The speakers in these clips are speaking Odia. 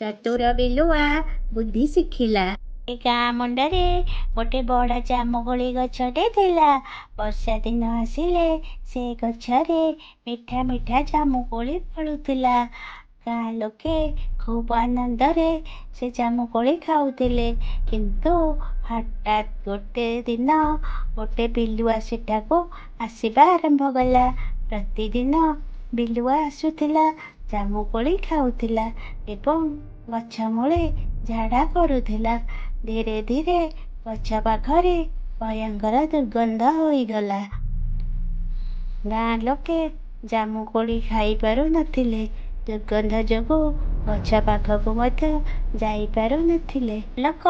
ଚତୁର ବିଲୁଆ ବୁଦ୍ଧି ଶିଖିଲା। ଏ ଗାଁ ମୁଣ୍ଡରେ ଗୋଟେ ବଡ଼ ଜାମୁକୋଳି ଗଛଟେ ଥିଲା। ବର୍ଷା ଦିନ ଆସିଲେ ସେ ଗଛରେ ମିଠା ମିଠା ଜାମୁକୋଳି ଫଳୁଥିଲା। ଗାଁ ଲୋକେ ଖୁବ୍ ଆନନ୍ଦରେ ସେ ଜାମୁକୋଳି ଖାଉଥିଲେ। କିନ୍ତୁ ହଠାତ୍ ଗୋଟେ ଦିନ ଗୋଟେ ବିଲୁଆ ସେଠାକୁ ଆସିବା ଆରମ୍ଭ କଲା। ପ୍ରତିଦିନ ବିଲୁଆ ଆସୁଥିଲା, ଜାମୁକୋଳି ଖାଉଥିଲା ଏବଂ ଗଛ ମୂଳେ ଝାଡ଼ା କରୁଥିଲା। ଧୀରେ ଧୀରେ ଗଛ ପାଖରେ ଭୟଙ୍କର ଦୁର୍ଗନ୍ଧ ହୋଇଗଲା। ଗାଁ ଲୋକେ ଜାମୁକୋଳି ଖାଇପାରୁ ନଥିଲେ। ଦୁର୍ଗନ୍ଧ ଯୋଗୁଁ ଗଛ ପାଖକୁ ମଧ୍ୟ ଯାଇପାରୁ ନଥିଲେ। ଲୋକ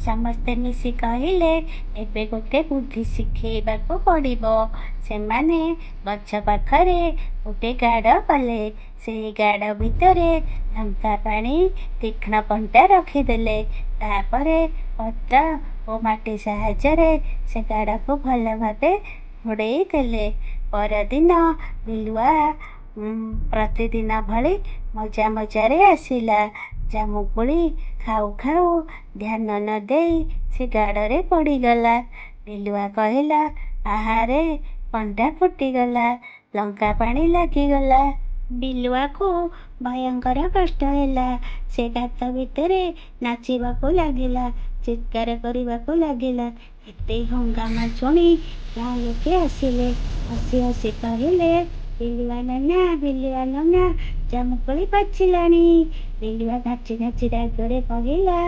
ସମସ୍ତେ ମିଶି କହିଲେ, ଏବେ ଗୋଟେ ବୁଦ୍ଧି ଶିଖେଇବାକୁ ପଡ଼ିବ। ସେମାନେ ଗଛ ପାଖରେ ଗୋଟେ ଗାଡ଼ କଲେ। ସେଇ ଗାଡ଼ ଭିତରେ ଲଙ୍କା ପାଣି, ତୀକ୍ଷ୍ଣ କଣ୍ଟା ରଖିଦେଲେ। ତାପରେ ପତ୍ର ଓ ମାଟି ସାହାଯ୍ୟରେ ସେ ଗାଡ଼କୁ ଭଲ ଭାବେ ଘୋଡ଼େଇ ଦେଲେ। ପରଦିନ ବିଲୁଆ ପ୍ରତିଦିନ ଭଳି ମଜା ମଜାରେ ଆସିଲା। ଜାମୁକୋଳି ଖାଉ ଖାଉ ଧ୍ୟାନ ନ ଦେଇ ସେ ଗାଡ଼ରେ ପଡ଼ିଗଲା। ବିଲୁଆ କହିଲା, ଆହାରେ, କଣ୍ଟା ଫୁଟିଗଲା, ଲଙ୍କା ପାଣି ଲାଗିଗଲା। ବିଲୁଆକୁ ଭୟଙ୍କର କଷ୍ଟ ହେଲା। ସେ ଗାତ ଭିତରେ ନାଚିବାକୁ ଲାଗିଲା, ଚିତ୍କାର କରିବାକୁ ଲାଗିଲା। ଏତେ ହଙ୍ଗାମା ଶୁଣି ଗାଁ ଲୋକେ ଆସିଲେ। ହସି ହସି କହିଲେ, ବିଲୁଆ ନନା, ବିଲୁଆ ନନା, ଜାମୁକୋଳି ପାଚିଲାଣି। ବିଲୁଆ ନାଚି ନାଚି ରାଗରେ କହିଲା,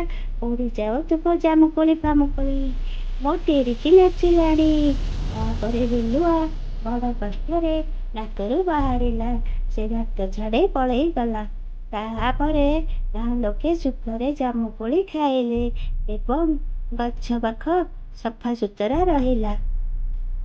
ଉଡ଼ିଯାଉ ତୁମ ଜାମୁକୋଳି ଫାମୁକୋଳି, ମୋ ଟେରିକି ନାଚିଲାଣି। ତାପରେ ବିଲୁଆ ବଡ଼ କଷ୍ଟରେ ଗାତରୁ ବାହାରିଲା। ସେ ଗାତ ଛାଡ଼ି ପଳେଇଗଲା। ତାପରେ ଗାଁ ଲୋକେ ସୁଖରେ ଜାମୁକୋଳି ଖାଇଲେ ଏବଂ ଗଛ ପାଖ ସଫାସୁତୁରା ରହିଲା।